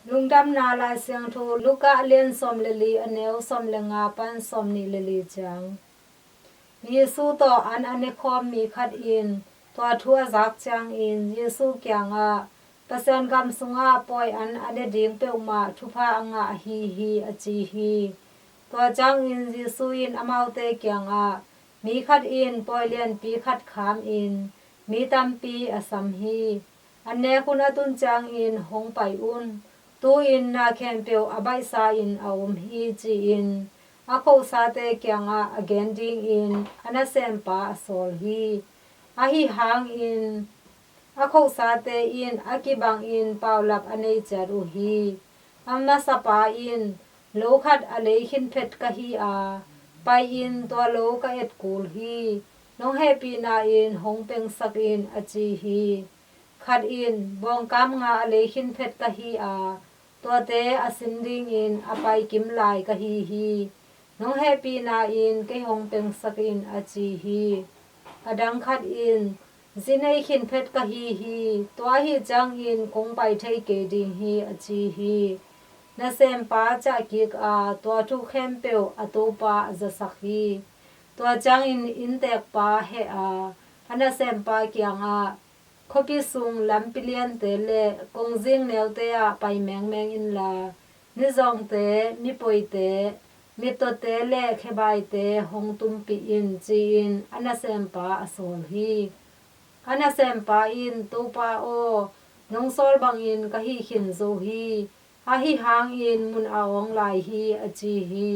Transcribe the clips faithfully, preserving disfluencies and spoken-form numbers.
Lungdamna Lai Siangtho, Luka a lian sawm le li, a neu sawm le nga pan sawm nih le li ciang. Jesu tawh an a nekhawm mi khat in tua thu a zak ciangin Jesu kiangah, Pasian gam sungah pawi an a ne ding peuhmah thupha a ngah ahi hi, a ci hi. Tua ciangin Jesu in amaute kiangah, Mi khat in pawi lianpi khat khamin mi tampi a sam hi. An nek hun a tun ciangin, Hong pai un. Tu-in na khempeuh a baihsa-in a om hi, ci-in a khosate kiangah a gen dingin a nasempa a sawl hi. Ahi hangin a khosate in a kibangin paulap a nei ciat uh hi. A masapa in, Lo khat a lei khin phet ka hi a, pai-in tua lo ka et kul hi. Nong hehpihna in hong pengsak in, a ci hi. Khat in, Bawngkam nga a lei khin phet ka hi a, tuate a sin dingin a pai kim lai ka hi hi. Nong hehpihna in kei hong pengsak in, a ci hi. A dang khat in, Zi nei khin phet ka hi hi, tua ahi ciangin kong pai thei kei ding hi, a ci hi. Nasempa ciah kik a, tua thu khempeuh a topa a zasak hi. Tua ciangin inntekpa heh a, a nasempa kiangah, Khuapi sung lampi liante le kongzing neute ah pai mengmeng inla, mizawngte, mipoite, mittawte le khebaite hong tumpih in, ci-in a nasempa a sawl hi. A nasempa in, Topa aw, nong sawl bangin ka hih khin zo hi. Ahi hangin mun a awng lai hi, a ci hi.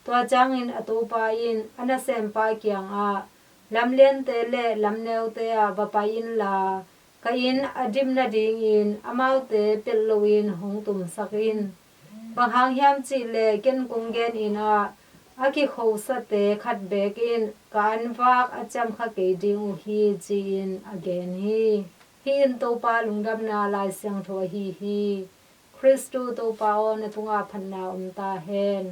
Tua ciangin a topa in a nasempa kiangah, Lamliante le lamneute ah va pai inla, ka inn a dim nadingin amaute pelh loin hong tumsak in. Bang hang hiam cihleh ken kong genin ah, a kikhosate khat beek in ka anvak a ciamkha kei ding uh hi, ci-in a gen hi. Hih in Topa Lungdamna Lai Siangtho ahi hi. Khristu Topa aw, na tungah phatna om ta hen.